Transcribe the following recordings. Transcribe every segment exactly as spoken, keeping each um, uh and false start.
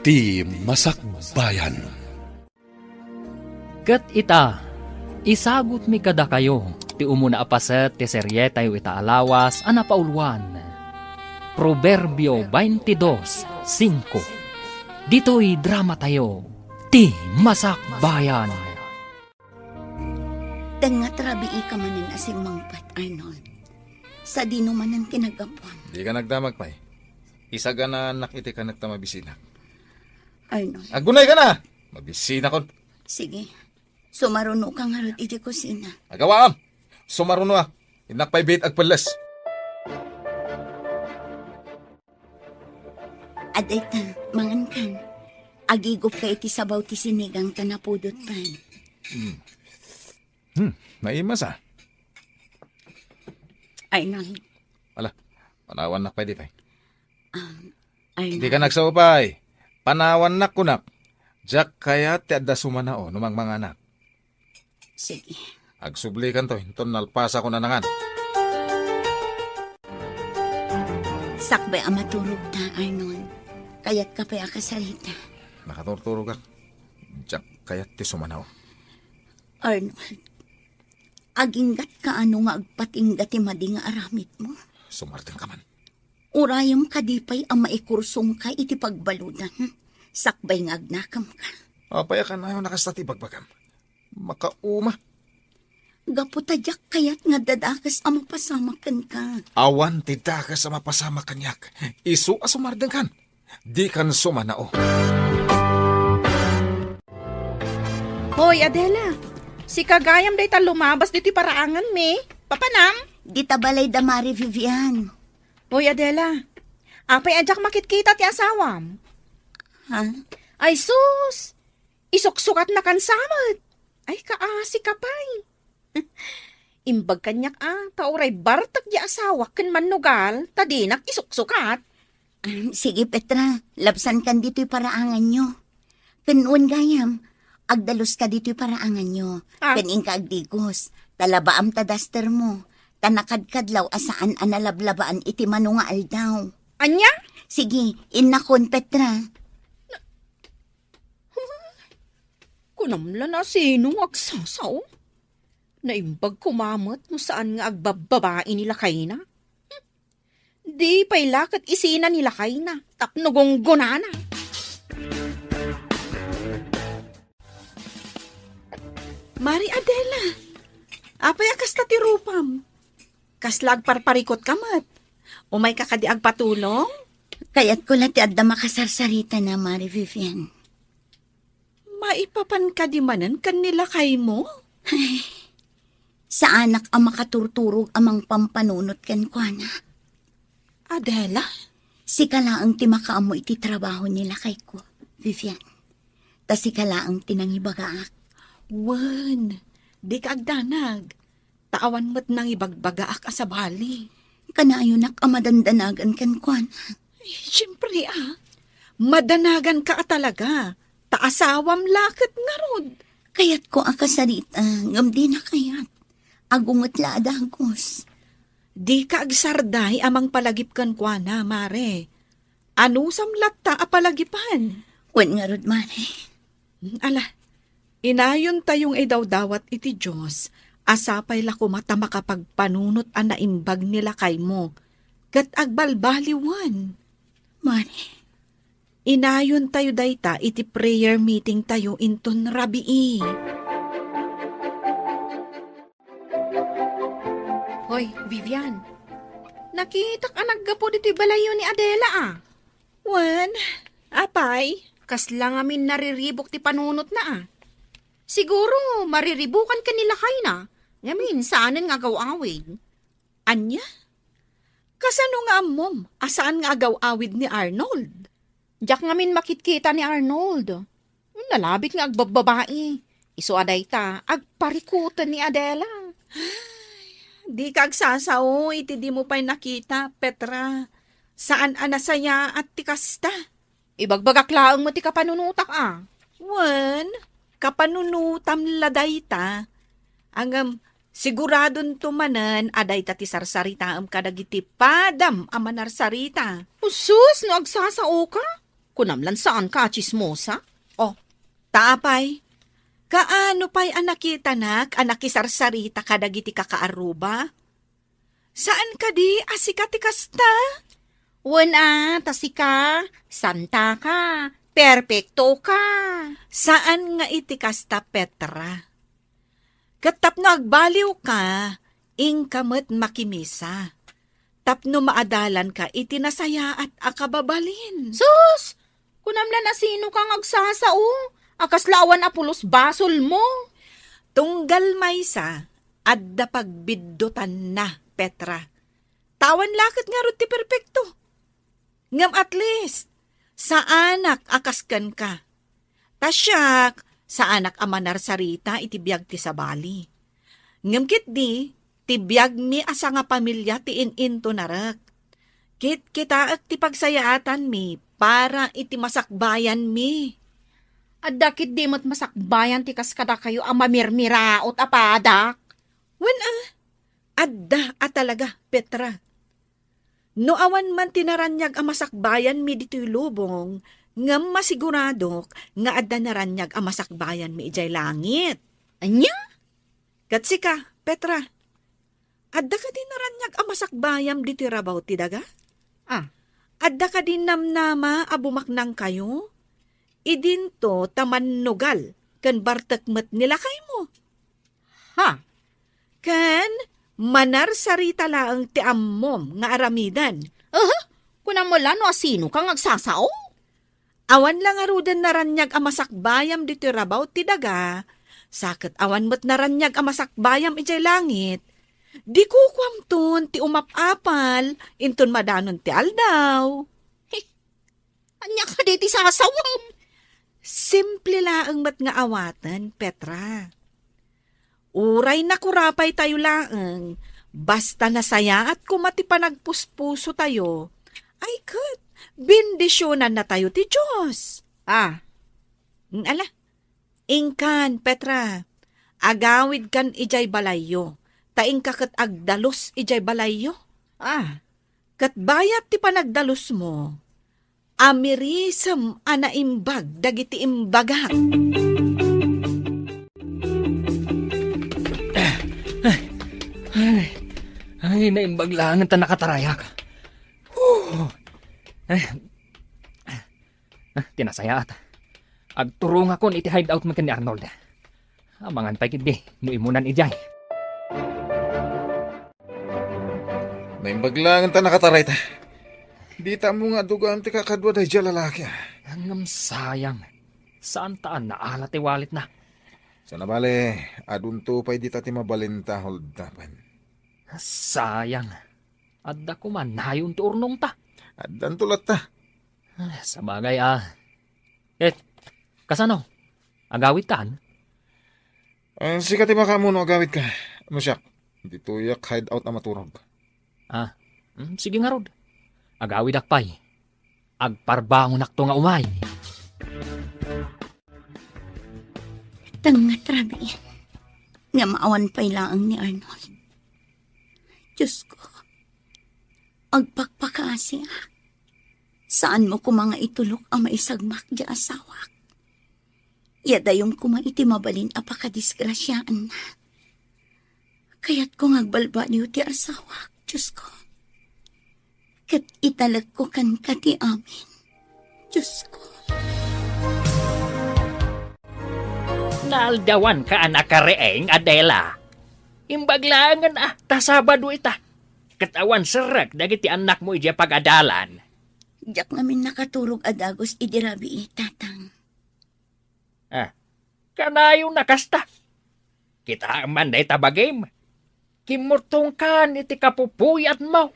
Ti Masakbayan. Ket ita, isagutmi kadakayo ti umuna a paset ti serietayo ita a lawas a napauluan, Proverbio twenty-two cinco. Ditoy dramatayo, Ti Masakbayan. Tengnga ti rabiika manen a simmangpet, Arnold. Sadino manen ti naggapuam? Dika nagdamag pay. Isaganaannak iti kanekta mabisinak. Arnold. Agunay ka na! Mabisinakon. Sige. Sumaruno ka ngarud iti kusina. Agawaam. Sumaruno a. Innak pay biit agpelles. Adayta, mangankan. Agigupka iti sabaw ti sinigang ta napudot pay. Hmm. Hmm, naimas a. Ay, nang. Ala, panawannak pay di pay. Um, ay, Di ka nang. Nagsaupay. Panawannak kunak. Diak kayat ti adda sumanao no mangmanganak. Sige. Agsublikanto, inton nalpasakon a nangan. Sakbay a maturogta, Arnold. Kayatka pay a kasarita? Nakaturturogak. Diak kayat ti sumanao. Arnold, aginggatka ano nga agpatingga ti madi nga aramidmo? Sumardeng ka man. Urayem kadi pay a maikursongka iti pagbaludan, sakbay nga agnakamka. Apay a kanayon a kasta ti bagbagam? Makauma. Gapu ta diak kayat nga adda dakes a mapasamak kenka. Awan ti dakes a mapasamak kaniak. Isu a sumardengkan. Dikan sumanao. Hoy, Adela. Sika gayam dayta lumabas ditoy paraanganmi. Papanam? Dita balay da Mari Vivian. Hoy, Adela. Apay a diak makitkita ti asawam? Ha? Ay, sus! Isuksukatnakan sa met. Ay, kaasi ka pay. Imbag kaniak a, ta uray bartek ti asawak ken mannugal, ta dinak isuksukat. Ah, sige, Petra, labsankan ditoy paraanganyo. Ken wen gayam, agdaluska ditoy paraanganyo. Ah. Ken inka agdigos, ta labaam ta dastermo, ta nakadkadlaw a saan a nalablabaan iti mano nga aldaw. Ania? Sige, innakon, Petra. Kunam la no sino nga agsasao? Naimbag koma met no saan nga agbabbabai ni lakayna. Di pay la ket isina ni lakayna tapno gunggonana. Mari Adela, apay a kasta ti rupam? Kasla agparparikut ka met? Umayka kadi agpatulong? Kayatko la ti adda makasarsaritana, Mari Vivian. Maipapan kadi manen ken ni lakaymo? Ay, saanak a makaturturog a mangpampanunot kenkuana. Adela? Sika laeng ti makaammo iti trabaho ni lakayko, Vivian. Ta sika laeng ti nangibagaak. Wen, dika agdanag. Ta awan met nangibagbagaak a sabali. Kanayonak a madandanagan kenkuana. Ay, siempre, ah. Madanagan ka a talaga. Ta asawam la ket ngarud. Kayatko a kasarita, ngem dina kayat. Agunget la a dagus. Dika agsarday a mangpalagip kenkuana, Mare. Anusam latta a palagipan? Wen ngarud, Mare. Ala, inayontayo nga idawdawat iti Dios a sapay la koma ta makapagpanunot a naimbag ni lakaymo ket agbalbaliwen. Mare. Inayontayo dayta iti prayer meeting tayo inton rabii. Hoy, Vivian. Nakitak a naggapu ditoy balayyo ni Adela, a. Wen, apay? Kasla ngamin nariribuk ti panunotna, a. Siguro, mariribukan ken ni lakayna, ngamin saanen nga agaw-awid. Ania? Kasano nga ammom a saan nga agaw-awid ni Arnold? Diak ngamin makitkita ni Arnold. Nalabit nga agbabbabai. Isu a dayta, agparikuten ni Adela. Ay, dika agsasao iti dimo pay nakita, Petra. Saan a nasayaat ti kasta. Ibagbagak laeng met ti kapanunotak, a. Wen, kapanunotam la dayta. Ngem, siguradonto manen a dayta ti sarsaritaem kadagiti padam a manarsarita. Usus, no agsasaoka? Kunam lan saanka a tsismosa? Oh, ta apay? Kaano pay a nakitanak a nakisarsarita kadagiti kakaarruba? Saan kadi a sika ti kasta? Wen a, ta sika, santa ka, perpekto ka. Saan nga iti kasta, Petra. Ket tapno agbaliwka, inka met makimisa. Tapno maadalanka iti nasayaat a kababalin. Sus! Kunam la, nasino ka nga agsasao? A kasla awan a pulos basolmo? Tunggal maysa, adda pagbiddutanna, Petra. Ta awan la ket ngarud ti perpekto. Ngem at least, saanak a kas kenka. Ta siak, saanak a manarsarita iti biag ti sabali. Ngem ketdi, ti biagmi a sangapamilia ti in-intonarek. Kitkitaek ti pagsayaatanmi para iti masakbayanmi. Adda ketdi met masakbayan ti kas kadakayo a mamirmiraot a padak? Wen a, adda a talaga, Petra. No awan man ti naraniag a masakbayanmi ditoy lubong, ngem masiguradok nga adda naraniag a masakbayanmi idiay langit. Ania? Ket sika, Petra, adda kadi naraniag a masakbayam ditoy rabaw ti daga? Ah. Adda kadi namnama a bumaknangkayo? Idinto ta mannugal ken bartek met ni lakaymo. Ha? Ken manarsarita laeng ti ammom nga aramiden. Aha, kunam la no asino ka nga agsasao? Awan la ngaruden naraniag a masakbayam ditoy rabaw ti daga, sa ket awan met naraniag a masakbayam idiay langit. Di kukuamton ti umap-apal inton madanon ti aldaw. Ania kadi ti sasawam? Simple laeng met nga awaten, Petra. Uray nakurapaytayo laeng, basta nasayaat koma ti panagpuspusotayo, ay ket, bendisionannatayo ti Dios. Ah. Mm, ala, inkan, Petra, agawidkan idiay balayyo, ta inka ket agdalus idiay balayyo. Ah. Ket bayat ti panagdalusmo, amirisem a naimbag dagiti imbagak. Ay, ay, naimbag laengen ta nakatarayak. Huh. Ay. Ah, ti nasayaat. Agturongakon iti hideout mi ken ni Arnold. Amangan pay ketdi no imunan idiay. Naimbag laengen ta nakatarayta. Dita ammo nga adda gayam ti kakadua daydiay a lalaki, ah. Ngem sayang. Saanta a naala ti walletna. Sana bale, adunto pay dita ti mabalinta a holdapen. Sayang. Adda koma nayon ti urnongta. Addanto latta. Ah, sabagay, ah. Eh, kasano? Agawidkan? Eh, sika ti makaammo no agawidka. No siak, ditoyak hideout a maturog. Ah, mm, sige ngarud. Agawidak pay. Agparbangonakto nga umay. Tengnga ti rabii nga maawan pay laeng ni Arnold. Diosko, agpakpakaasiak. Saanmo koma nga itulok a maisagmak ti asawak. Idayom koma iti mabalin a pakadisgrasiaanna. Kayatko nga agbalbaliw ti asawak, Diosko. Ket italekko kenka ti amin, Diosko. Naaldawanka a nakariing, Adela. Imbag laengen a ta Sabado ita. Ket awan serrek dagiti annakmo idiay pagadalan. Diak ngamin nakaturog a dagus idi rabii, Tatang. Ah, kanayon a kasta. Kitaem man dayta bagim. Kimmurtongkan iti kapupuyatmo.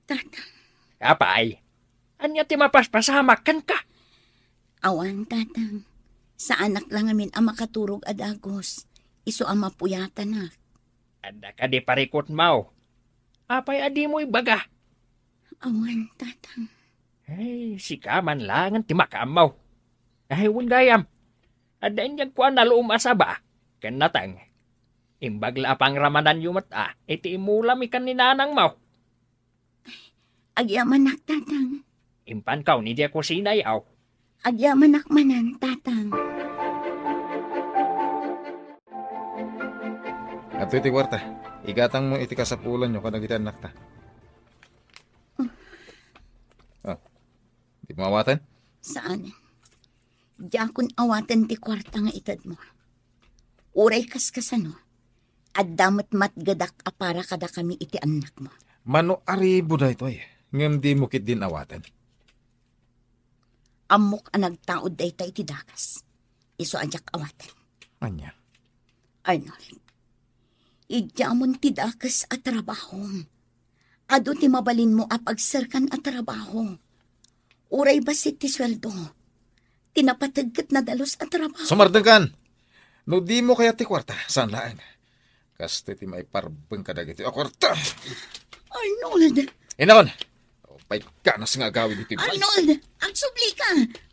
Tatang. Apay, ania ti mapaspasamak kenka? Awan, Tatang. Saanak la ngamin a makaturog a dagus. Isu a mapuyatanak. Adda kadi parikutmo? Apay a dimo ibaga? Awan, Tatang. Ay, sika man laengen ti makaammo. Ay, wen gayam, adda inyagko a nalum a saba ken nateng. Imbag la a pangramananyo met a iti imulami ken ni nanangmo. Agyamanak, Tatang. Impankaw idiay kusina, aw. Agyamanak manen, Tatang. Adtoy ti kuarta. Igatangmo iti kasapulanyo kadagiti annakta. Ah, dimo awaten? Saan. Diakon awaten ti kuarta nga itedmo. Uray kaskasano, adda met matgedak a para kadakami iti annakmo. Mano aribo daytoy, ngem dimo ketdin awaten. Ammok a nagtaud dayta iti dakes. Isu a diak awaten. Ania? Arnold, idiamon ti dakes a trabahom. Adu ti mabalinmo a pagserkan a trabaho. Uray bassit ti sueldo, ti napateg ket nadalus a trabaho. Sumardengkan! No dimo kayat ti kuarta, saan laeng. Kastoy ti maiparbeng kadagitoy a kuarta. Arnold! Inakon! Pay ganas nga agawid iti bay. Arnold! Agsublika!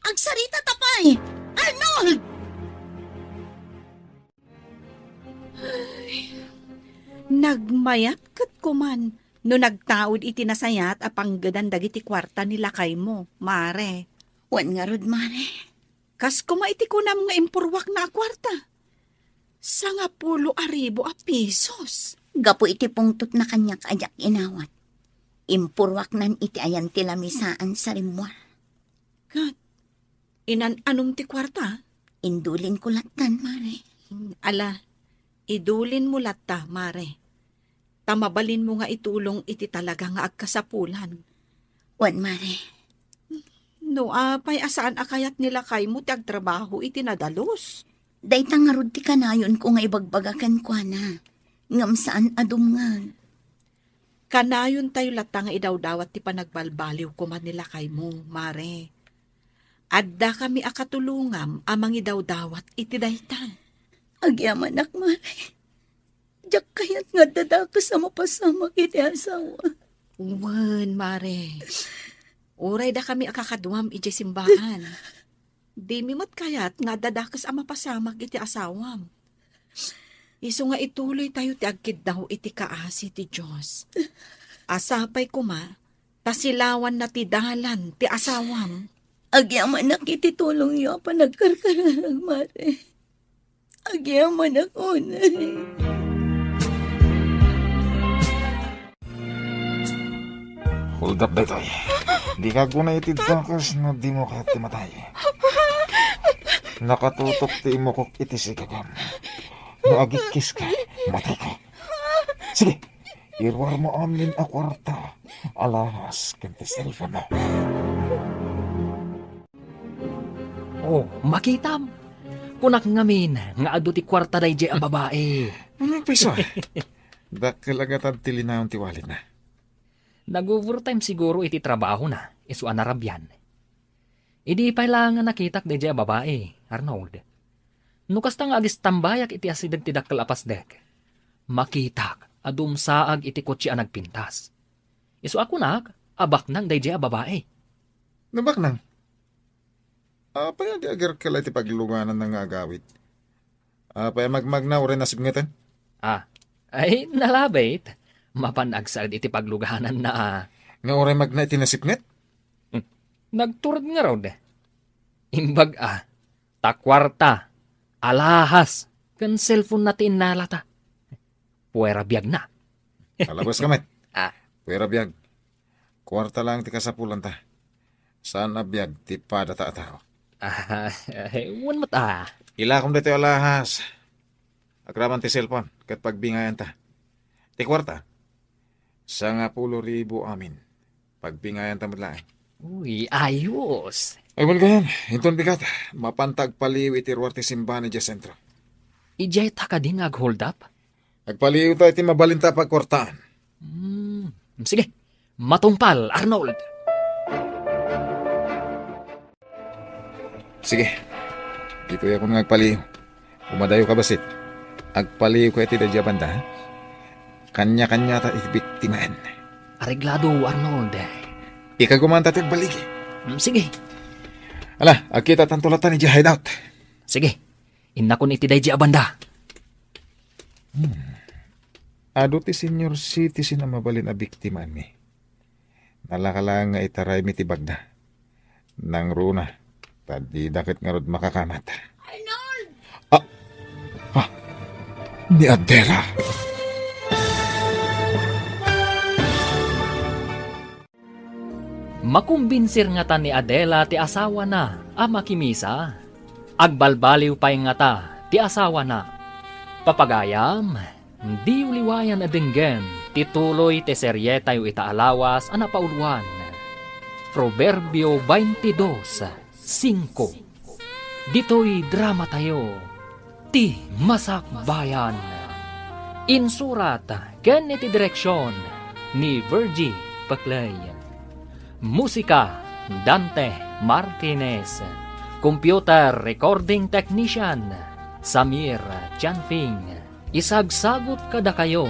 Agsarita ta pay! Arnold! Ay, nagmayat ket kuman no nagtaud iti nasayaat a panggedan dagiti kuarta ni lakaymo, Mare. Wen ngarud, Mare. Kas koma iti kunam nga impurruakna a kuarta. Sangapulo a ribu a pisos. Gapu iti pungtotna kaniak a diak inawat, impurruaknan iti ayan ti lamisaan sa rimmuar. Ket inan-anom ti kuarta? Indulinko lattan, Mare. Ala, idulinmo latta, Mare. Ta mabalinmo nga itulong iti talaga nga agkasapulan. Wen, Mare. No apay a saan a kayat ni lakaymo ti agtrabaho iti nadalus? Dayta ngarud ti kanayonko nga ibagbaga kenkuana, ngem saan a dumngeg. Kanayontayo latta nga idawdawat ti panagbalbaliw koma ni lakaymo, Mare. Addakami a katulongam a mangidawdawat iti dayta. Agyamanak, Mare. Diak kayat nga adda dakes a mapasamak iti asawa. Wen, Mare. Uray dakami a kakaduam idiay simbahan. Dimi met kayat nga adda dakes a mapasamak iti asawam. Isu nga ituloytayo ti agkiddaw iti kaasi ti Dios. A sapay koma, ta silawanna ti dalan ti asawam. Agyamanak iti tulongyo a panagkarkararag, Mare. Agyamanak unay. Hold up daytoy. Dika aguna iti dakes no dimo kayat ti matay. Nakatutok ti imukok iti sigagam. No agikkiska, matayka. Sige, iruarmo amin a kuarta, alahas ken ti cellphone-mo. Oh, makitam. Kunak ngamin nga adu ti kuarta daydiay a babai. Ano, payso? Dakkel a gatad ti linaon ti walletna. Nag-overtime siguro iti trabahona, isu a narabian. Idi pay la nga nakitak daydiay a babai, Arnold. No kasta nga agistambayak iti asideg ti dakkel a pasdek, makitak a dumsaag iti kotse a nagpintas. Isu a kunak a baknang daydiay a babai. No baknang? Apay a di agerkel iti paglugananna nga agawid? Apay a magmagna uray nasipngeten? Ah, ay, nalabit. Mapan agsaed iti paglugananna, ah. Nga uray magna iti nasipnget? Hmm. Nagtured ngarud. Imbag, ah, ta kuarta, alahas, ken cellphone na ti innalata. Puera biagna. Alabaska met. Ah. Puera biag. Kuarta laeng ti kasapulanta. Saan a biag ti padata a tao. Ah, eh, wen met, ah. Ilakom daytoy alahas. Agraman ti cellphone, ket pagbingayanta. Ti kuarta, sangapulo ribu amin. Pagbingayanta met laeng. Uy, ayos. Ay, malgayam, inton bigat, mapanta agpaliw iti ruar ti simbahan idiay sentro. Idiay ta kadi nga ag-hold up? Agpaliwta iti mabalinta a pagkuartaan. Hmm, sige. Matungpal, Arnold. Sige. Ditoy ako nga agpaliw. Umadayo ka, bassit. Agpaliw ka iti daydiay a banda, ha? Kanya-kanyata iti biktimaen. Areglado, Arnold. Ikaguman ta ti agbaligi. Hmm, sige. Ala, agkitatanto latta idiay hideout. Sige. Innakon iti daydiay a banda. Hmm. Adu ti senior citizen a mabalin a biktimaenmi. Nalaka laeng nga itaraymi ti bagna. Nangruna, ta dida ket ngarud makakamat. Arnold! Ah! Ah! Ni Adela! Makumbinsir ngata ni Adela ti asawana a makimisa? Agbalbaliw pay ngata ti asawana? Papagayam, diyo liwayan a denggen ti tuloy ti serietayo ita a lawas a napauluan, Proverbio twenty-two cinco. Ditoy dramatayo, Ti Masakbayan. Insurat ken iti direksion ni Virgie Paclay. Musika, Dante Martinez. Computer recording technician, Samir Chanfing. Isagsagut kadakayo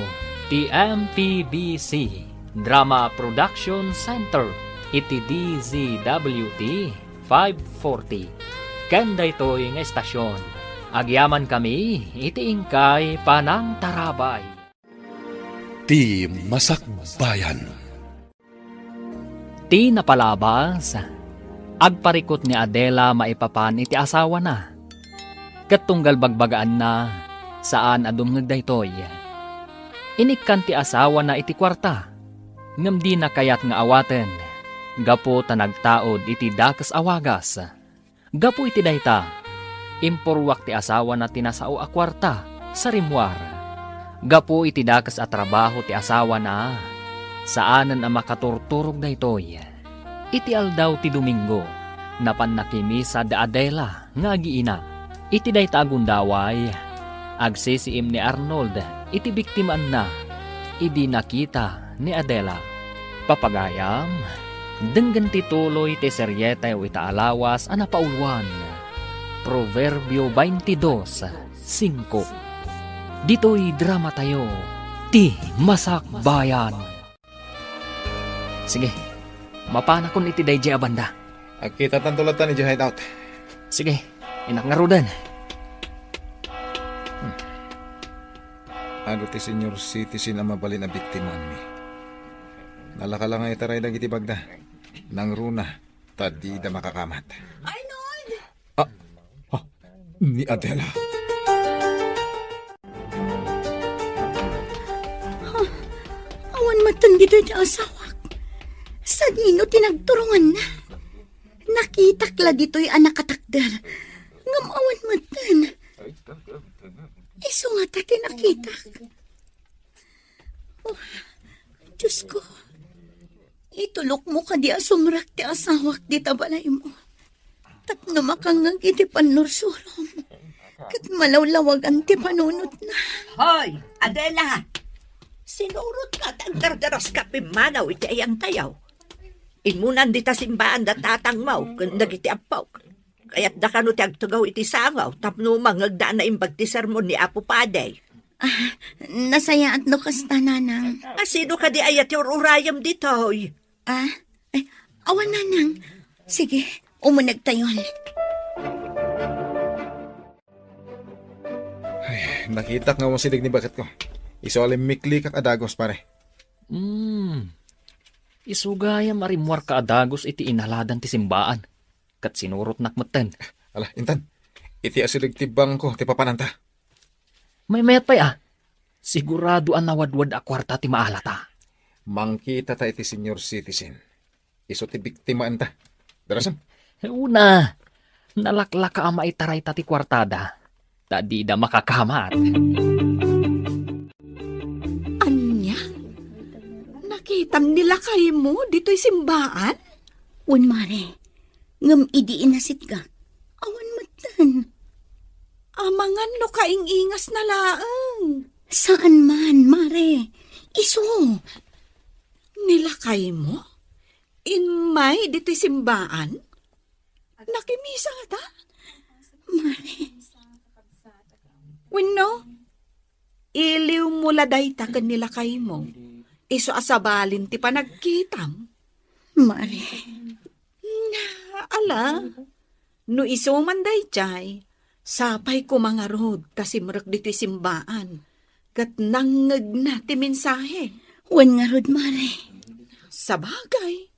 ti M P B C Drama Production Center iti D Z W T five forty. Ken daytoy nga estasion, agyamankami iti inkay panangtarabay. Ti Masakbayan. Ti napalabas, agparikut ni Adela maipapan iti asawana. Ket tunggal bagbagaanna, saan a dumngeg daytoy. Inikkan ti asawana iti kuarta, ngem dina kayat nga awaten, gapu ta nagtaud iti dakes a wagas. Gapu iti dayta, impurruak ti asawana ti nasao a kuarta sa rimmuar. Gapu iti dakes a trabaho ti asawana, saanen a makaturturog daytoy. Iti aldaw ti Domingo, napan nakimisa da Adela nga agiina. Iti dayta a gundaway, agsisiim ni Arnold iti biktimaanna idi nakita ni Adela. Papagayam, denggen ti tuloy ti serietayo ita a lawas a napauluan, Proverbio twenty-two cinco. Ditoy dramatayo, Ti Masakbayan. Sige, mapanakon iti daydiay a banda. Agkitatanto latta idiay hideout. Sige, innak ngaruden. Hmm. Adu ti senior citizen a mabalin a biktimaanmi. Nalaka la nga itaray dagiti bagda. Nangruna, ta dida makakamat. Arnold! Ah, ah, ni Adela. Ah, awan metten ditoy ti asawak. Sadino ti nagturonganna? Nakitak la ditoy a nakatakder. Ngem awan metten. Isu ngata ti nakitak. Oh, Diosko, itulokmo kadi a sumrek ti asawak dita balaymo tapno makangngeg iti pannursurom ket malawlawagan ti panunotna. Hoy, Adela! Sinurotka ta agdardaraska pimmanaw iti ayantayo. Immunan dita simbaan da tatangmo ken dagiti ampok. Kayatda kano ti agtugaw iti sangaw tapno mangngegda a naimbag ti sermon ni Apo Padi. Ah, nasayaat no kasta, Nanang. A, sino kadi aya ti ur-urayem ditoy? Ah, ay, awan, Nanang. Sige, umunegtayon. Ay, nakitak nga umasideg ni baketko. Isu a limmiklikak a dagus, pare. Hmm. Isu gayam a rimmuarka a dagus iti inaladan ti simbaan. Ket sinurotnak metten. Ala, intan. Iti asideg ti bangko ti papananta. Maymayat pay, a. Sigurado a nawadwad a kuarta ti maalata. Mangkitata iti senior citizen. Isu ti biktimaanta. Darasem. Una, nalaklaka a maitarayta ti kuartada. Ta dida makakamat. Ania? Nakitam ni lakaymo ditoy simbaan? Wen, Mare. Ngem idi inasitgak, awan metten. Amangan no kaing-ingasna laeng. Saan man, Mare. Isu. Ni lakaymo? Immay ditoy simbaan? Nakimisa ngata? Mare. Wenno, iliwmo la dayta ken ni lakaymo. Isu a sabalin ti panagkitam. Mare. Ala, no isu man daydiay, sapay koma ngarud ta simrek ditoy simbaan, ket nangngegna ti mensahe. Wen ngarud, Mare. Sabagay,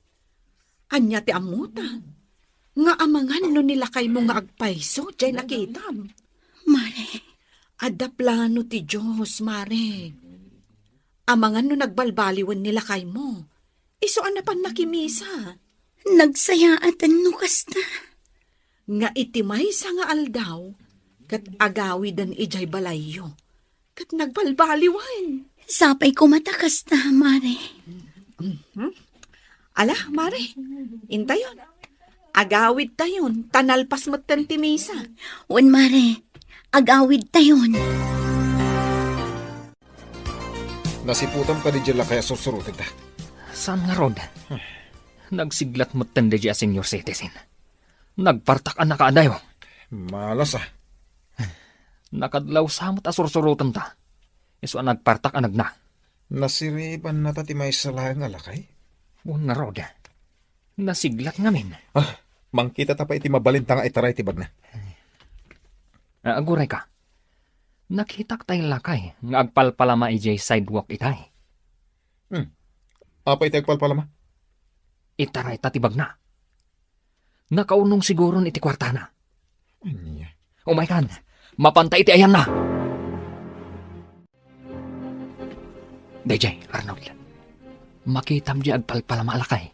ania ti ammota? Nga amangan no ni lakaymo nga agpayso, jay nakitam. Mare. Adda plano ti Dios, Mare. Amangan no nagbalbaliwen ni lakaymo. Isu a napan nakimisa. Nagsayaatan no kasta. Nga iti maysa nga aldaw, ket agawiden idiay balayyo. Ket nagbalbaliwen. Sapay koma ta kasta, Mare. Mhm. Ala, Mare, intayon. Agawidtayon, ta nalpas metten ti misa. Wen, Mare, agawidtayon. Nasiputam kadi diay lakay a sursurotenta? Saan ngarud? Nagsiglat metten daydiay a senior citizen. Nagpartak a nakaadayo. Malas a. Nakadlawsa met a sursurotenta. Isu a nagpartak a nagna. Nasiribannata ti maysa laeng a lakay? Wen ngarud. Nasiglat ngamin. Ah, mangkitata pay iti mabalinta nga itaray ti bagna. Ah, agurayka. Nakitak tay lakay nga agpalpalama idiay sidewalk itay. Hmm. Apay ti agpalpalama? Itarayta ti bagna. Nakaunong siguron iti kuartana. Ania? Umaykan, mapanta iti ayanna. Daydiay, Arnold. Makitam diay agpalpalama a lakay.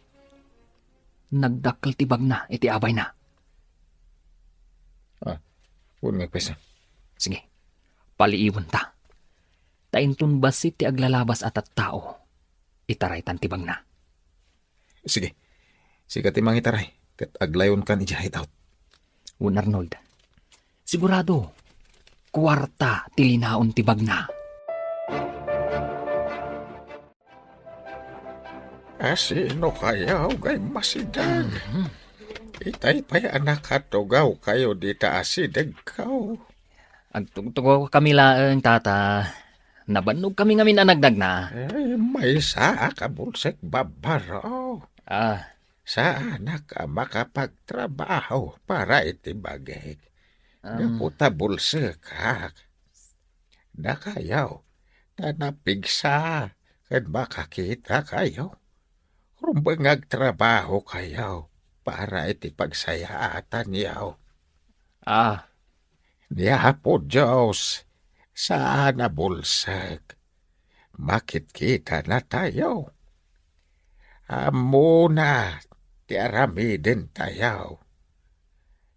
Nagdakkel ti bagna iti abayna. Ah, wen nga agpayso. Sige, paliiwenta. Ta inton bassit ti aglalabas a tattao, itaraytan ti bagna. Sige. Sika ti mangitaray, ket aglayonkan idiay hideout. Wen Arnold, sigurado, kuarta ti linaon ti bagna. Asino kayo, gay masideg? Mhm. Itay pay a nakatugaw kayo dita asideg kaw. Agtugtugaw kami laeng, tata. Nabannog kami ngamin a nagdagna. Eh, maysa a kabulsek babbaro. Ah. Saanak a makapagtrabaho para iti bagik. Um. Gapu ta bulsekak. Dakayo, ta napigsa ken makakita kayo. Rumbeng nga agtrabaho kayo para iti pagsayaatan yaw. Ah. Ni Apo Dios, saan a bulsek. Makitkita na tayo. Ammona ti aramiden tayo.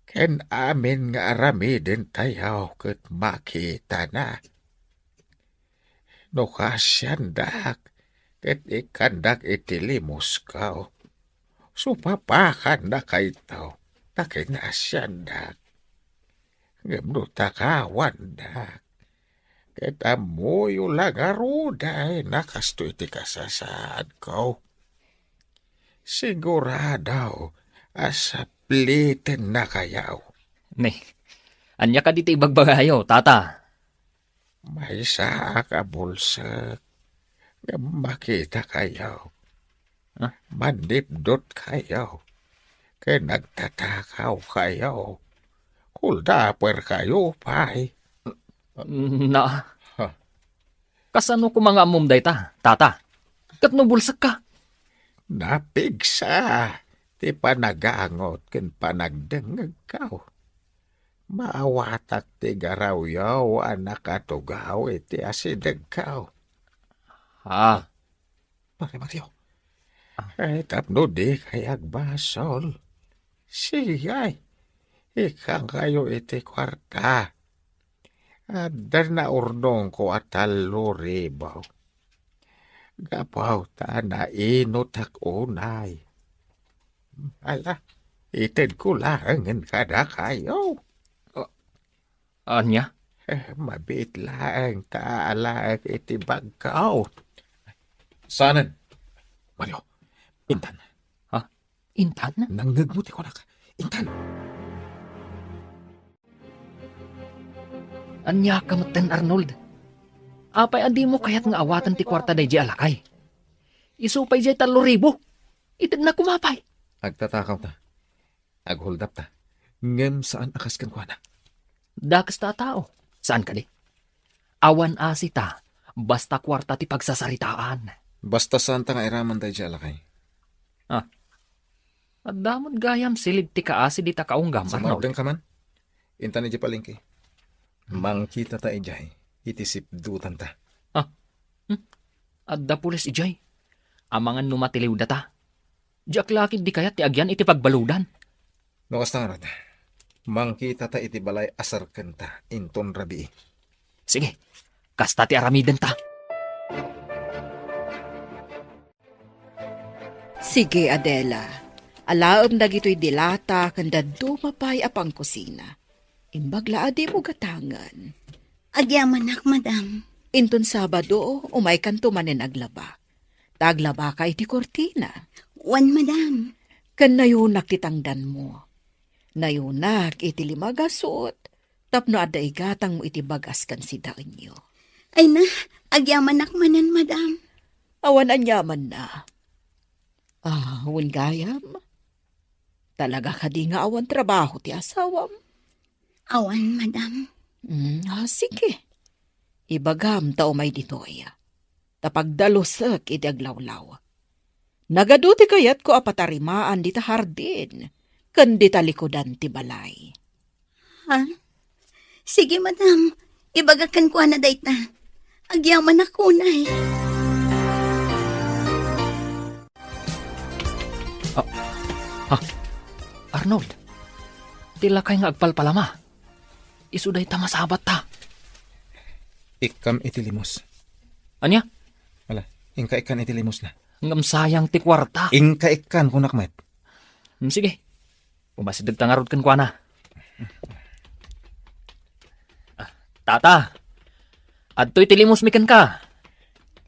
Ken amin nga aramiden tayo ket makita na. No kaasiandak, ket ikkandak iti limusko. Supapakan na kayto, ta kinasiandak. Ngem no takawandak, ket ammoyo la ngaruden a kastoy ti kasasaadko. Sigurado a sapliten na kayaw. Ne, ania kadi ti ibagbagayo, tata? Maysaak a bulsek nga makita kayo. Ah? Manipdot kayo. Ken nagtatakaw kayo. Kuldaper kayo pay. Na. Ha? Kasano koma nga ammom dayta, tata? Ket no bulsek ka? Napigsa ti panagangot ken panagdengngeg kaw. Maawatak ti garawyo a nakatugaw iti asidegkaw. Ah. Pare Mario. Ah. Ay, tapno di kay agbasol. Sige, ikkan kayo iti kwarta. Adda naurnongko a tallo ribu. Gapu ta nainutak unay. Ala, itedko laengen kadakayo. A-, ania? Eh, mabiit laeng ta alaek iti bagko. Saanen? Mario, intan. Ha? Intan? Nangngegmo ti kunak. Intan. Ania ka metten, Arnold? Apay a dimo kayat nga awaten ti kuarta daydiay a lakay? Isu pay diay tallo ribu. Itedna koma pay. Agtatakaw ta. Aghuldap ta. Ngem saan a kas kenkuana. Dakes ta a tao. Saan kadi? Awan asi ta, basta kuarta ti pagsasaritaan. Basta saan ta nga iraman daydiay a lakay. Ah. Adda met gayam silid ti kaasi dita kaunggam, Arnold. Sumardeng ka man. Intan idiay palengke. Mangkitata idiay iti sipdutanta. Ah, hmm? Adda pulis idiay. Amangan no matiliwdata. Diak la ketdi kayat ti agyan iti pagbaludan. No kasta ngarud, mangkitata iti balay a serkenta inton rabii. Sige, kasta ti aramidenta. Sige, Adela. Alaem dagitoy dilata ken dadduma pay a pangkusina. Imbag la a dimo gatangen. Agyamanak, madam. Inton Sabado, umaykanto manen aglaba. Ta aglabaka iti kurtina. Wen, madam. Ken nayunak ti tangdanmo. Nayunak iti lima a gasut tapno adda igatangmo iti bagas ken sidaenyo. Ay na, agyamanak manen, madam. Awan aniamanna. Ah, wen gayam? Talaga kadi nga awan trabaho ti asawam? Awan, madam. Mm, ah, sige. Ibagam ta umay ditoy. Ta pagdalusek iti aglawlaw. Nagadu ti kayatko a patarimaan dita hardin ken dita likudan ti balay. Ha? Sige, madam. Ibagak kenkuana dayta. Agyamanak unay. Ah, ha? Arnold, ti lakay nga agpalpalama. Isu dayta masabatta. Ikkam iti limos. Ania? Ala, inka ikkan iti limos na. Ngem sayang ti kuarta. Inka ikkan, kunak met. Hmm, sige. Umasideg ta ngarud kenkuana. Ah, tata, adtoy ti limos mi kenka.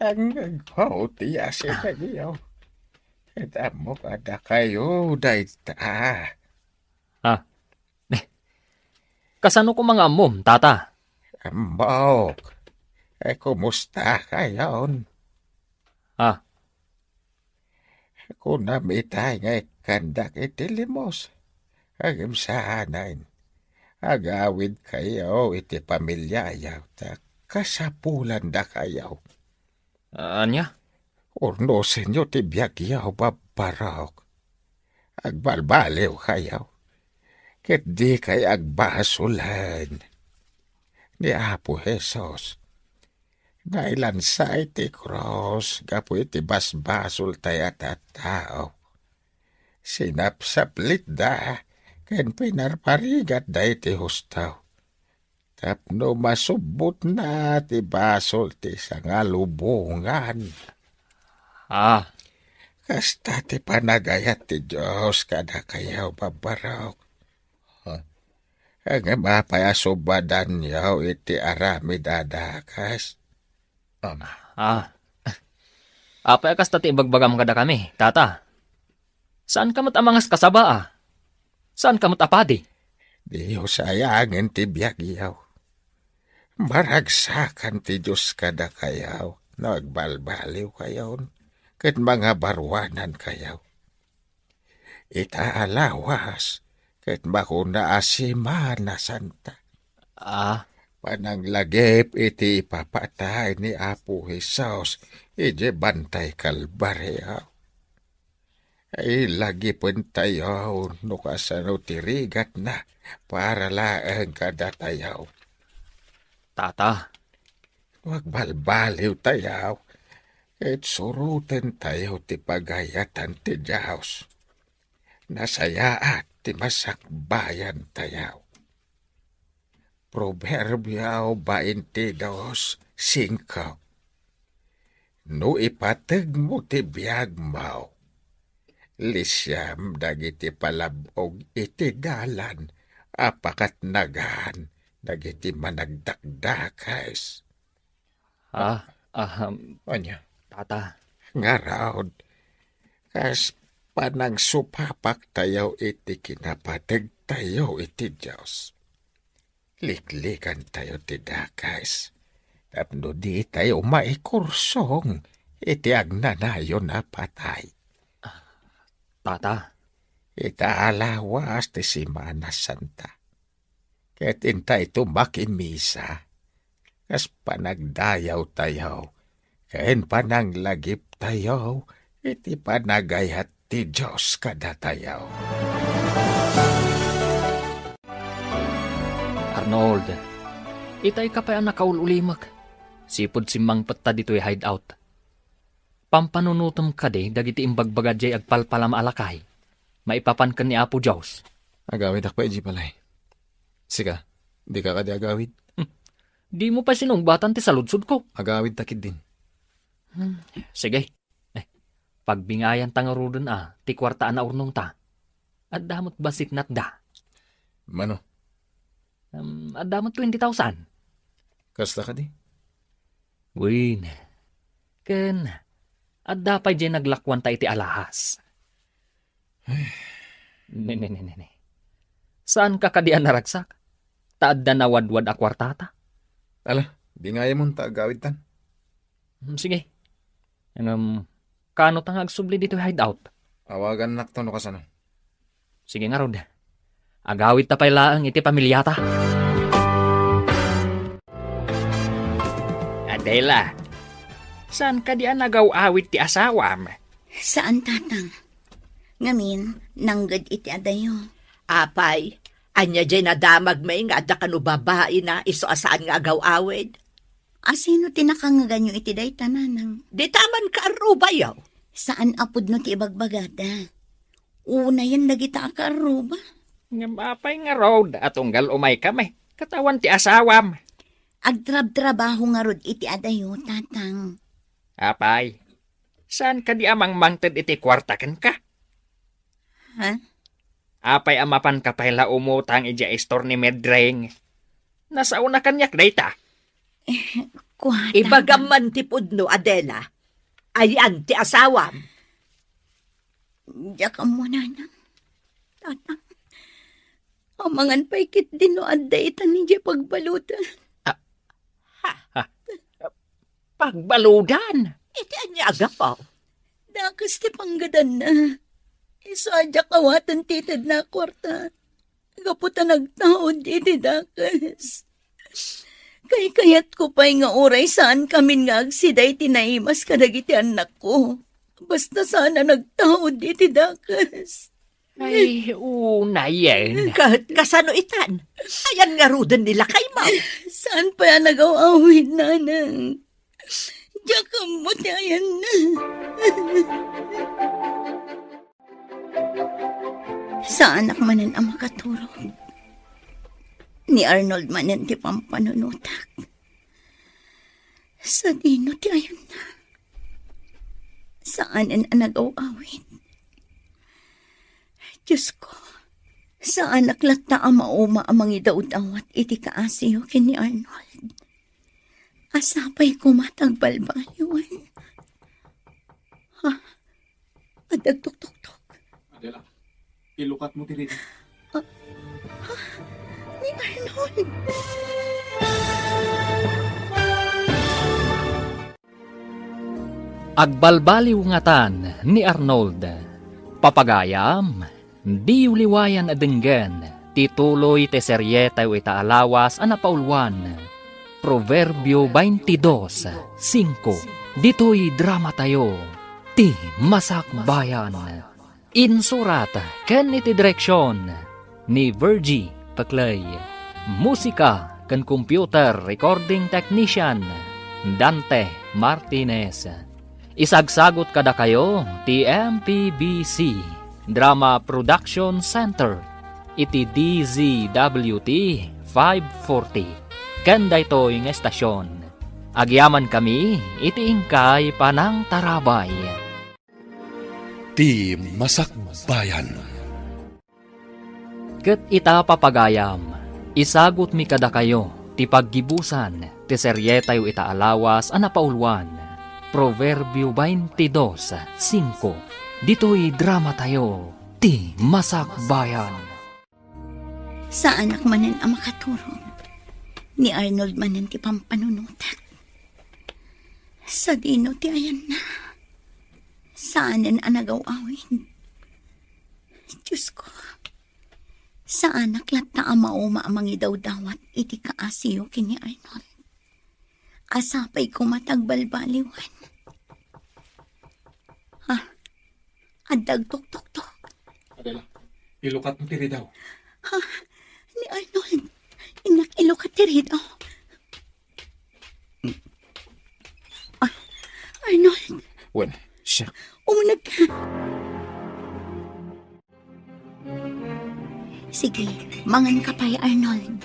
Ang nagpao ti yasi kayo. Ket ammok a dakayo dayta. Ah, eh, kasano koma nga ammom, tata? Ammok. Eh, kumusta kayon? Ah, Kunam itay nga ikkandak iti limos. Ngem saanen. Agawid kayo iti pamiliayo, ta kasapulan dakayo. Ania? Urnosenyo ti biagyo, babbarok. Agbalbaliw kayo. Ket di kay agbasolen. Ni Apo Jesus, nailansa iti krus gapu iti basbasoltayo a tattao. Sinapsaplitda ken pinarparigatda iti husto. Tapno masubbotna ti basol ti sangalubongan. Ah. Kasta ti panagayat ti Dios kadakayo, babbarok. Ah. Ngem apay a subadanyo iti aramid a dakes? Um. Ah. Apay a kasta ti ibagbagam kadakami, tata? Saanka met a mangaskasaba, a? Saanka met a padi? Diyo sayangen ti biagyo. Maragsakan ti Dios kadakayo no agbalbaliwkayon ket mangabaruanankayo. Ita a lawas ket makuna a Semana Santa. Ah. Pananglagip iti ipapatay ni Apo Jesus idiay bantay Kalbario. Ilagipentayo no kasano ti rigatna para laeng kadatayo. Tata. No agbalbaliwtayo, ket surotentayo ti pagayatan ti Dios. Nasayaat ti masakbayantayo. Proverbio twenty-two cinco. No ipategmo ti biagmo, lisiam dagiti palab-og iti dalan a pakatnagan dagiti managdakdakes. Ah, ahem. Ania? Tata. Ngarud, kas panangsupapaktayo iti kinapategtayo iti Dios, liklikantayo ti dakes tapno ditayo maikursong iti agnanayon a patay. Tata. Ita a lawas ti Semana Santa. Ket intayto makimisa, kas panagdayawtayo, ken pananglagiptayo iti panagayat ti Dios kadatayo. Arnold, itay ka pay a nakaul-ulimek. Sipud simmangpetta ditoy hideout. Pampanunotem kadi dagiti imbagbaga diay agpalpalam a lakay maipapan ken ni Apo Dios. Agawidak pay idiay balay. Sika, dika kadi agawid? Hmm. Dimo pay sinungbatan ti saludsodko. Agawidta ketdin. Hmm. Sige. Eh, pagbingayanta ngaruden a ti kuarta a naurnongta. Adda met bassit natda. Mano? Um, adda met twenty thousand. Kasta kadi? Wen. Ken, adda pay diay naglakuanta iti alahas. Ay. Ne, ne, ne, ne, ne. Saanka kadi a naragsak? Ta adda nawadwad a kuartata. Ala, bingayamon ta agawidtan. Hmm, sige. Ngem, kaano ta nga agsubli ditoy hideout? Awagannakto no kasano. Sige ngarud. Agawidta pay laeng iti pamiliata. Adela, saan kadi a nagaw-awid ti asawam? Saan, Tatang. Ngamin, nangged iti adayo. Apay, ania diay nadamagmi nga adda kano babaina isu a saan nga agaw-awid? A sino ti nakangeganyo iti dayta, Nanang? Dita man kaarrubayo. Saan a pudno ti ibagbagada. Unayen dagita a kaarruba. Ngem apay ngarud a tunggal umaykami ket awan ti asawam? Agtrabtrabaho ngarud iti adayo, Tatang. Apay, saan kadi a mangmangted iti kuarta kenka? Ha? Apay a mapanka pay la umutang idiay istor ni Medring? Nasaona kaniak dayta. Eh, kuarta. Ibagam man ti pudno, Adela. Ayan ti asawam. Diak ammo, Nanang. Tatang. Amangan pay ketdi no adda itan idiay pagbaludan. Ah, ha? Ha? Pagbaludan? Iti ania a gapu? Dakes ti panggadanna. Isu a diak awaten ti itedna a kuarta. Gapu ta nagtaud iti dakes. Kaykayatko pay nga uray saankamin nga agsida iti naimas kadagiti annakko. Basta saan a nagtaud iti dakes. Ay, unayen. Ka-, kasano itan? Ayan ngaruden ni lakaymo. Saan pay a nagaw-awid, Nanang? Diak ammo ti ayanna. Saanak manen a makaturog. Ni Arnold manen ti pampanunotak. Sadino ti ayanna? Saanen a nagaw-awid. Diosko, saanak latta a mauma a mangidawdawat iti kaasiyo ken ni Arnold. A sapay koma ta agbalbaliwan. Ha? Adda agtuktoktok. Adela, ilukatmo ti rida. Ah, ha? Ni Arnold. Agbalbaliw ngatan ni Arnold. Papagayam, diyo liwayan a denggen ti tuloy ti serietayo ita a lawas a napauluan, Proverbio twenty-dos cinco. Ditoy dramatayo, Ti Masakbayan. Insurat ken iti direksion ni Virgie Peclay. Musika ken computer recording technician, Dante Martinez. Isagsagut kadakayo ti M P B C Drama Production Center iti D Z W T five forty. Ken daytoy nga estasion, agyamankami iti inkay panangtarabay. Ti Masakbayan. Ket ita, papagayam, isagutmi kadakayo ti paggibusan ti serietayo ita a lawas a napauluan, Proverbio twenty-dos cinco, ditoy dramatayo, Ti Masakbayan. Saanak manen a makaturog. Ni Arnold manen ti pampanunotak. Sadino ti ayanna? Saanen a nagaw-awid. Diosko, saanak latta a mauma a mangidawdawat iti kaasiyo ken ni Arnold. A sapay koma ta agbalbaliwan. Ha? Adda agtuktoktok. Adela, ilukatmo ti ridaw. Ha? Ni Arnold. Innak ilukat ti ridaw. Ah, Arnold. Wen, siak. Umuneg ka. Sige, mangan ka pay, Arnold.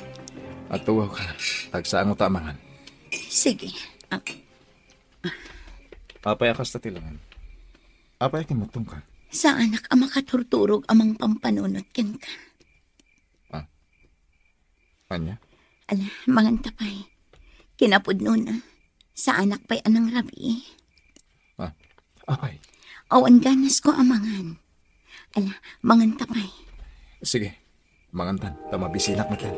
Agtugaw ka. Agsango ta a mangan. Sige. Ah, Apay a kasta ti langan? Apay a kimmutong ka? Saanak a makaturturog a mangpampanunot kenka. Ah. Ania? Ala, mangan ta pay. Kinapudnona, saanak pay a nangrabii. Ah, apay? Awan ganas ko a mangan. Ala, mangan ta pay. Sige, mangantan, ta mabisinak metten.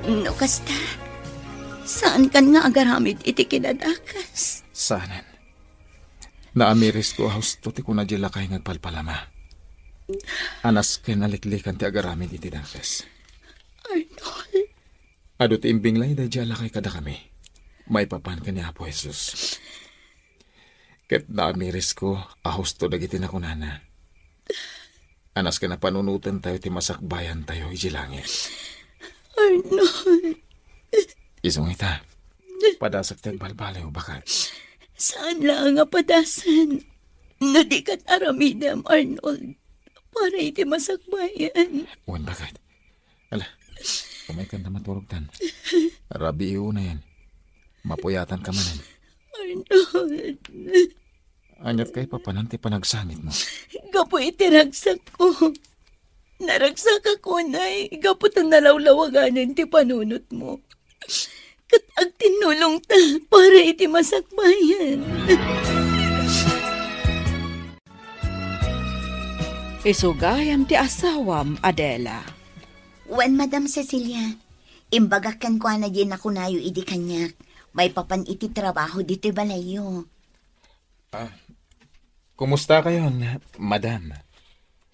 No kasta, saankan nga agaramid iti kinadakes? Saanen. Naamirisko a husto ti kuna diay lakay nga agpalpalama. Anas ken a liklikan ti agaramid iti dakes. Arnold. Adu ti imbinglay daydiay a lakay kadakami. Maipapan ken ni Apo Jesus. Ket naamirisko a husto dagiti nakunana. Anas ken a panunotentayo ti masakbayantayo idiay langit. Arnold. Isu nga ita, padasek ti agbalbaliw, baket. Saan laeng a padasen no di ket aramidem, Arnold, para iti masakbayan. Wen, baket. Ala, umaykan ta maturogtan. Rabii unayen. Mapuyatanka manen. Arnold. Aniat kay papanan ti panagsangitmo? Gapu iti ragsakko. Naragsakak unay gapu ta nalawlawaganen ti panunotmo. Ket agtinnulongta para iti masakbayan. Isu gayam ti asawam, Adela. Wen, Madam Cecilia. Imbagak kenkuana diay nakunayo idi kaniak, maipapan iti trabaho ditoy balayyo. Ah, kumusta kayon, madam?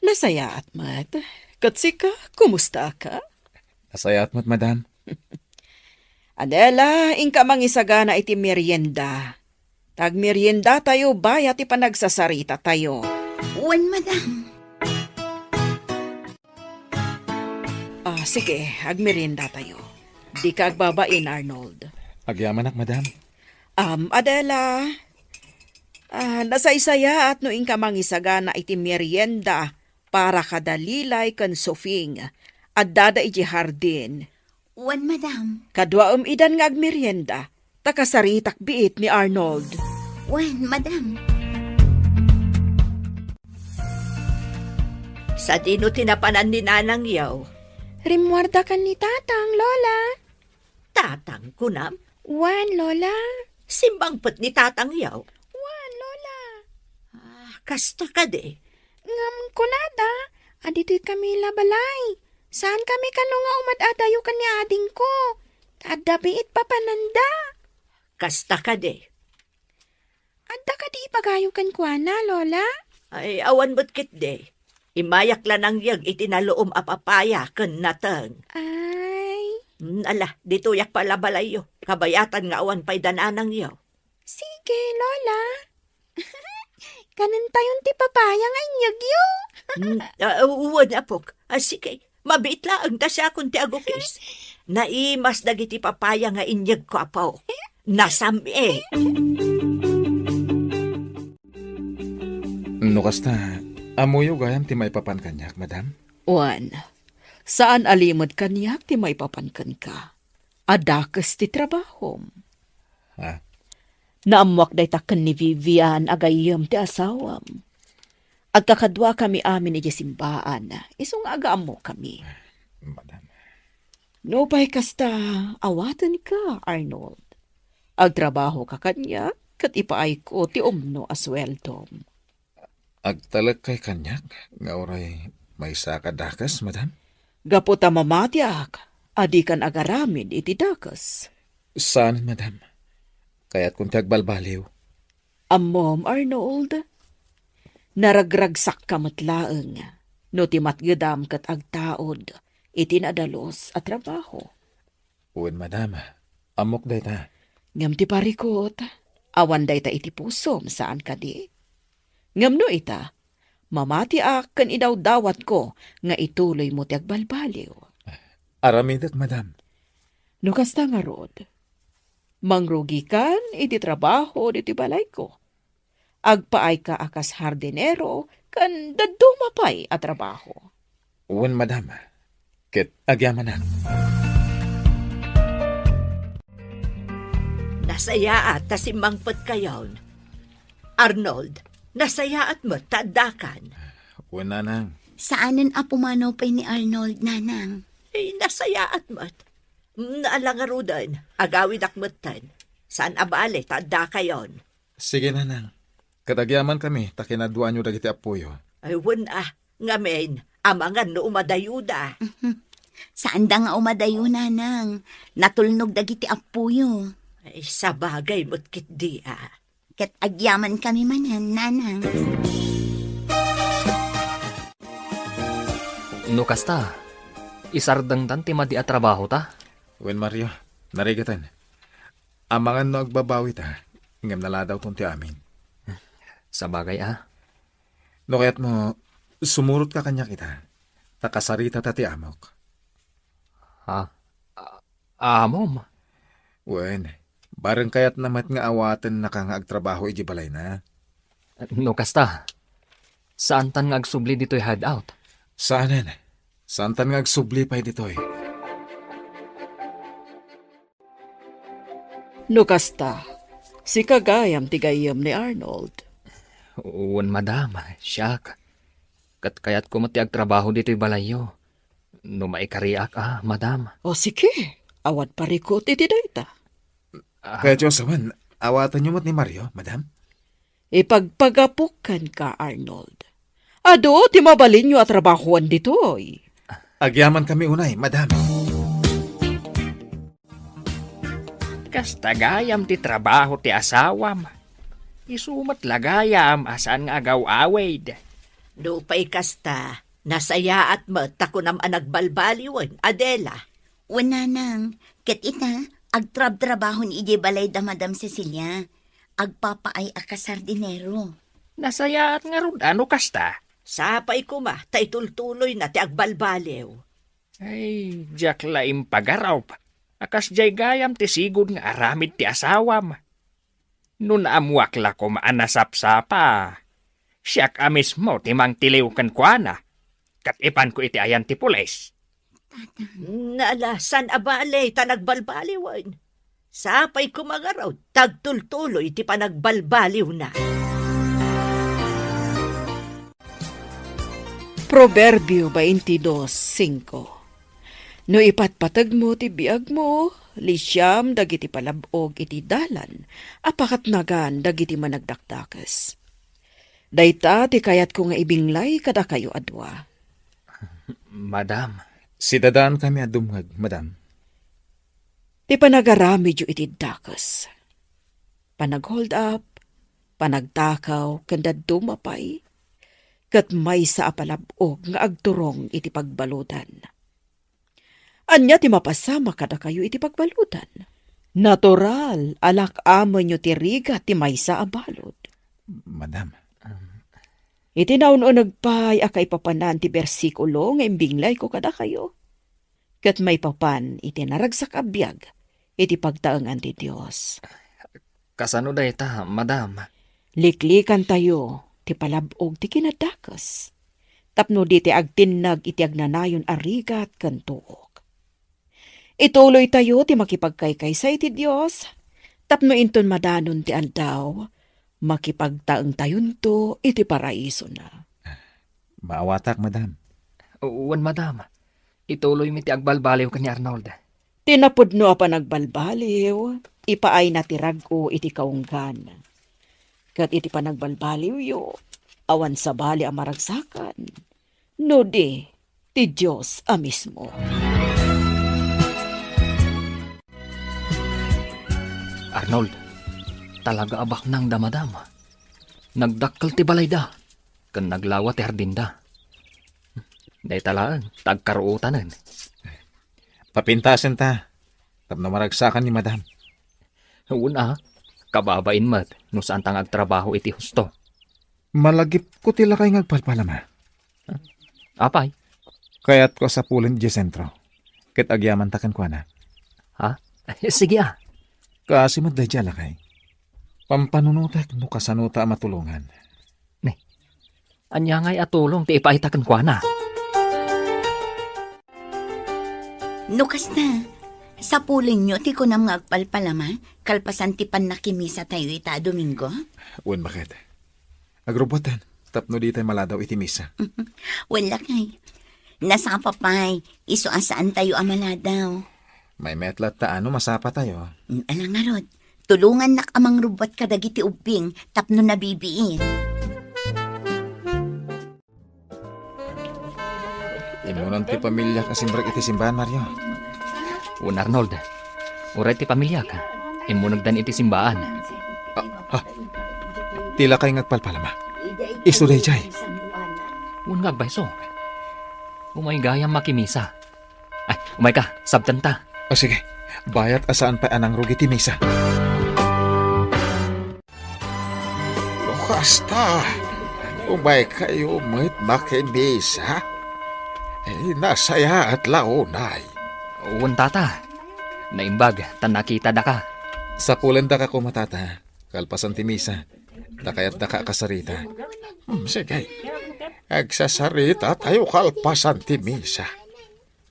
Nasayaat met. Ket sika, kumusta ka? Nasayaat met, madam. Adela, inka mangisagana iti merienda. Ta agmeriendatayo bayat ti panagsasarita tayo. Wen, madam. Ah, sige, agmerienda tayo. Dika agbabain, Arnold. Agyamanak, madam. Am, Adela. Ah, nasaysayaat no inka mangisagana iti merienda para kada Lilay ken Sofing. Addada iti hardin. Wen, madam. Kaduaem idan nga agmerienda, ta kasaritak biit ni Arnold. Wen, madam. Sadino ti napanan ni nanangyo? Rimmuarda ken ni tatang, Lola. Tatang, kunam? Wen, Lola. Simmangpet ni tatangyo? Wen, Lola. Ah, kasta kadi? Ngem kunada, aditoy kami la balay. Saan kami kano nga umad-adayo ken ni adingko. Ta adda biit papananda. Kasta kadi? Adda kadi ipagayo kenkuana, Lola? Ay, awan met ketdi. Immayak la nangyeg iti naluom a papaya ken nateng. Ay. Mm, ala, ditoyak pay la balayyo. Kabayatan nga awan pay da nanangyo. Sige, Lola. Kanentayon ti papaya nga inyegyo. Mm, ah, wen, apok. Ah, sige. Mabiit laeng ta siakon ti agukis. Naimas dagiti papaya nga inyegko, apo. Nasam-i. No kasta, ammoyo gayam ti maipapan kaniak, madam? Wen, saan a limed kaniak ti maipapan kenka. A dakes ti trabahom. Ha? Naammoak dayta ken ni Vivian a gayyem ti asawam. Agkakaduakami amin idiay simbaan, isu nga agaammokami. Madam. Nupay kasta, awatenka, Arnold. Agtrabahoka kaniak, ket ipaayko ti umno a sueldom. Agtalek kay kaniak nga uray maysa ka dakes, madam? Gapu ta mamatiak a dikan agaramid iti dakes. Saan, madam. Kayatkon ti agbalbaliw. Ammom, Arnold, naragragsakka met laeng no ti matgedam ket agtaud iti nadalus a trabaho. Wen, madam. Ammok dayta. Ngem ti parikut, Awan dayta iti pusom, saan kadi? Ngem no ita, mamatiak ken idawdawatko nga ituloymo ti agbalbaliw. Aramidek, madam. No kasta ngarud, mangrugikan iti trabaho ditoy balayko. Agpaayka a kas hardinero ken dadduma pay a trabaho. Wen, madam. Ket agyamanak. Nasayaat ta simmangpetkayon. Arnold, nasayaat met ta addakan. Wen, nanang. Saanen a pumanaw pay ni Arnold, nanang. Eh, nasayaat met. Mm, ala ngaruden, agawidak metten. Saan a bale ta addakayon. Sige, nanang. Ket agyamankami ta kinaduaanyo dagiti appoyo. Ay, wen a. Ngamin, amangan no umadayoda. Mhm. Saanda nga umadayo, nanang. Natulnog dagiti appoyo. Ay, sabagay met ketdi a. Ket agyamankami manen, nanang. No kasta, isardengtan ti madi a trabahota? Wen, Mario, narigeten. Amangan no agbabawita, ngem naladawton ti amin. Sabagay a. No kayatmo, sumurotka kaniak ita, ta kasaritata ti amok. Ha? A-, amom? Wen, bareng kayatna met nga awatennaka nga agtrabaho idiay balayna. No kasta, saantan nga agsubli ditoy hideout? Saanen. Saantan nga agsubli pay ditoy. No kasta, sika gayam ti gayyem ni Arnold. Wen, madam, siak. Ket kayatko met ti agtrabaho ditoy balayyo. No maikariak a, madam. O sige, awan parikut iti dayta. Ah. Kayatyo a sawen, awatenyo met ni Mario, madam? Ipagpagapok kenka, Arnold. Adu ti mabalinyo a trabahoan ditoy. Agyamankami unay, madam. Kasta gayam ti trabaho ti asawam. Isu met la gayam a saan nga agaw-awid. Nupay kasta, nasayaat met ta kunam a nagbalbaliwen, Adela. Wen, nanang, ket ita, agtrabtrabahon idiay balay da Madam Cecilia. Agpapaay a kasardinero. Nasayaat ngarud a no kasta. Sapay koma ta itultuloyna ti agbalbaliw. Ay, diak la impagarup a kasdiay gayam ti sigud nga aramid ti asawam. No naammoak la koma a nasapsapa, siak a mismo ti mangtiliw kenkuana, ket ipanko iti ayan ti pulis. Naalasan a bale ta nagbalbaliwen. Sapay koma ngarud ta agtultuloy ti panagbalbaliwna. Proverbio twenty-two cinco. No ipatpategmo ti biagmo, lisiam dagiti palab-og iti dalan a pakatnagan dagiti managdakdakes. Dayta ti kayatko nga ibinglay kadakayo a dua. Madam. Sidadaankami a dumngeg, madam. Ti panagaramidyo iti dakes. Panag-hold up, panagtakaw, ken dadduma pay, ket maysa a palab-og nga agturong iti pagbaludan. Ania ti mapasamak kadakayo iti pagbaludan? Natural a lak-amenyo ti rigat ti maysa a balud. Madam. Iti naun-uneg pay a kaipapanan ti bersikulo nga imbinglayko kadakayo, ket maipapan iti naragsak a biag iti pagtaengan ti Dios. Kasano dayta, madam? Liklikantayo ti palab-og ti kinadakes, tapno dita agtinnag iti agnanayon a rigat ken tuok. Ituloytayo ti makipagkaykaysa iti Dios, tapno inton madanon ti aldaw, makipagtaengtayonto iti paraisona. Maawatak, madam. Wen, madam. Ituloymi ti agbalbaliw ken ni Arnold. Ti napudno a panagbalbaliw, ipaayna ti rag-o iti kaunggan. Ket iti panagbalbaliwyo, awan sabali a maragsakan, no di ti Dios a mismo. Arnold, talaga a baknang da madam. Nagdakkel ti balayda, ken naglawa ti hardinda. Dayta laeng, ta agkaruotanen. Papintasenta, tapno maragsakan ni madam. Wen a, Kababain met no saanta nga agtrabaho iti husto. Malagipko ti lakay nga agpalpalama. Apay? Kayatko a sapulen idiay sentro. Ket agyamanta kenkuana. Ha? Sige, a. Kaasi met daydiay a lakay. Pampanunotek no kasanota a matulongan. Ne, ania ngay a tulong ti ipaayta kenkuana? No kasta, sapulenyo ti kunam nga agpalpalama, kalpasan ti pannakimisatayo ita a Domingo? Wen, baket. Agrubbuatan, tapno ditay maladaw iti misa. Wen, lakay. Nasapa pay, isu a saantayo a maladaw. Maymayat latta no masapatayo. Mm, ala ngarud, tulongannak a mangrubbuat kadagiti ubbing tapno nabibiin. Immunan ti pamiliak a simrek iti simbaan, Mario. Wen, Arnold, uray ti pamiliak, immunegdan iti simbaan. Ah, ha? Ti lakay nga agpalpalama. Isu daydiay. Wen nga agpayso. Umay gayam makimisa. Ay, umay ka, sabtenta. O sige, bayat a saan pay a nangrugi ti misa. No kasta, umaykayo met makimisa? Eh, nasayaat la unay. Wen, tata. Naimbag, ta nakitadaka. Sapulendaka koma, tata. Kalpasan ti misa, ta kayatdaka a kasarita. Hmm, sige. Agsasarita tayo kalpasan ti misa.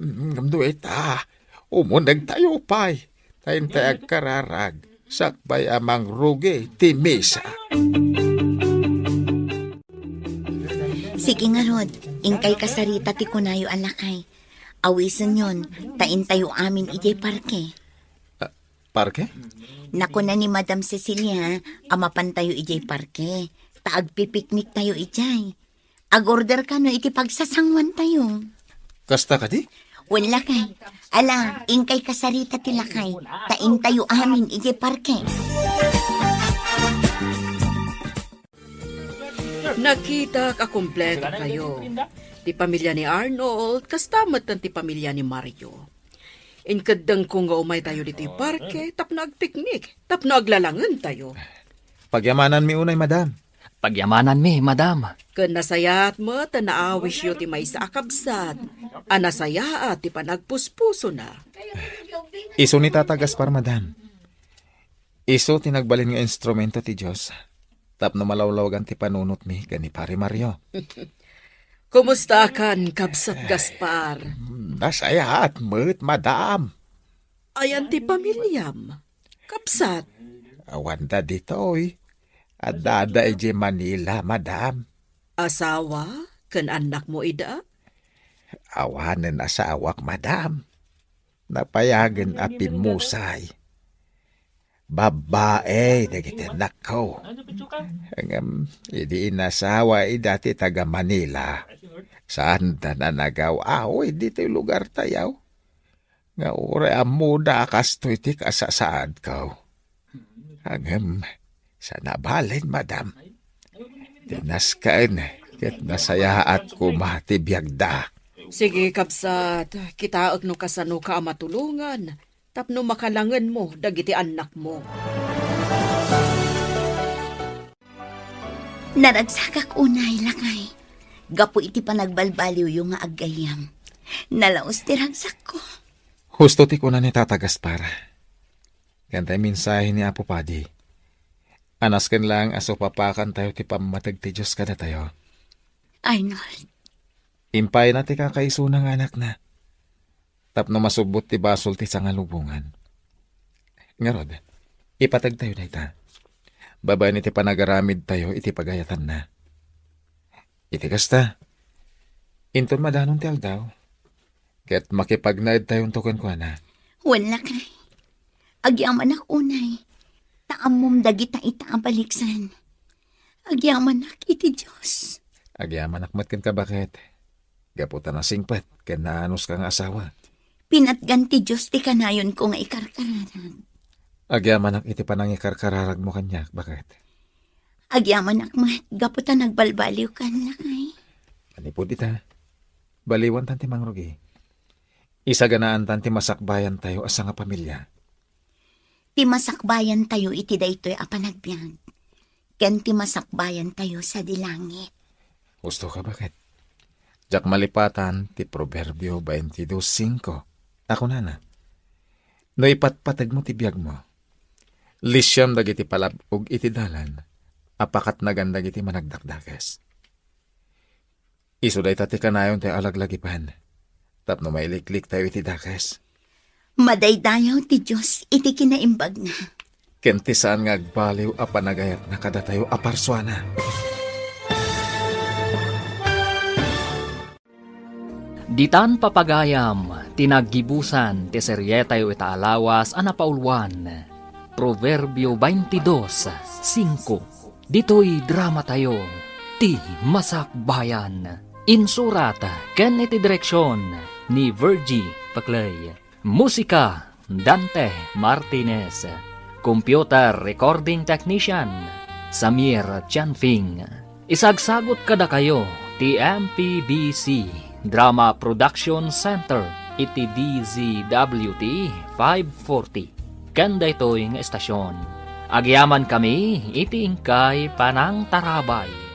Mm, ngem no ita, umunegtayo pay, ta intay agkararag, sakbay a mangrugi ti misa. Sige ngarud, inkay kasarita ti kunayo a lakay. Awisenyon, ta intayo amin idiay parke. Ah, parke? Nakuna ni Madam Cecilia a mapantayo idiay parke, ta agpipikniktayo idiay. Ag-order kano iti pagsasanguantayo. Kasta kadi? Wen, lakay. Ala, inkay kasarita ti lakay, ta intayo amin iti parke. Nakitak a kumpleto kayo. Ti pamilya ni Arnold, kasta met ti pamilya ni Mario. Inkeddengko nga umaytayo ditoy parke tapno agpiknik, tapno aglalangentayo. Pagyamananmi unay, madam. Pagyamananmi, madam. Ken nasayaat met a naawisyo ti maysa a kabsat a nasayaat ti panagpuspusona. Isu ni Tata Gaspar, madam. Isu ti nagbalin nga instrumento ti Dios tapno malawlawagan ti panunotmi ken ni Pari Mario. Kumustaakan, Kabsat Gaspar? Nasayaat met, madam. Ayan ti pamiliam, kabsat? Awanda ditoy. Addada idiay Manila, madam. Asawa ken annakmo ida? Awanen asawak, madam. Napayagen a pimmusay. Babbai dagiti annakko. Ngem idi inasawa ida ti taga-Manila, saanda a nagaw-awid ditoy lugartayo. Nga uray ammoda a kastoy ti kasasaadko. Ngem, saan a balen, madam. Ti nasken ket nasayaat koma ti biagda. Sige, kabsat, kitaek no kasanoka a matulongan tapno makalangenmo dagiti annakmo. Naragsakak unay, lakay, gapu iti panagbalbaliwyo nga aggayyem. Nalaus ti ragsakko. Husto ti kuna ni Tata Gaspar. Ken tay mensahe ni Apo Padi. A nasken laeng a supapakantayo ti pammateg ti Dios kadatayo. Arnold. Impayna ti kakaisuna nga anakna tapno masubbot ti basol ti sangalubongan. Ngarud, ipategtayo dayta babaen iti panagaramidtayo iti pagayatanna. Iti kasta, inton madanon ti aldaw, ket makipagnaedtayonto kenkuana. Wen, lakay. Agyamanak unay, ta ammom dagita ita a baliksan. Agyamanak iti Dios. Agyamanak met kenka, baket, gapu ta nasingpet ken naanuska nga asawa. Pinatgan ti Dios ti kanayonko nga ikarkararag. Agyamanak iti panangikarkararagmo kaniak, baket. Agyamanak met gapu ta nagbalbaliwkan, lakay. Manipud ita, baliwantan ti mangrugi. Isaganaantan ti masakbayantayo a sangapamilya. ti masakbayantayo iti daytoy a panagbiag, ken ti masakbayantayo sadi langit. Husto ka, baket. Diak malipatan ti Proverbio twenty-two cinco. A kunana, "No ipatpategmo ti biagmo, lisiam dagiti palab-og iti dalan a pakatnagan dagiti managdakdakes." Isu dayta ti kanayon ti alaglagipan tapno mailikliktayo iti dakes. Madaydayaw ti Dios iti kinaimbagna. Ken ti saan nga agbaliw a panagayatna kadatayo a parsuana. Ditan papagayam ti naggibusan ti serietayo ita a lawas a napauluan, Proverbio twenty-two cinco. Ditoy dramatayo, ti Masakbayan. Insurat ken iti direksion ni Virgie Paclay. Musika, Dante Martinez. Computer recording technician, Samir Chanfing. Isagsagut kadakayo ti M P B C Drama Production Center iti D Z W T five forty. Ken daytoy nga estasion, agyamankami iti inkay panangtarabay.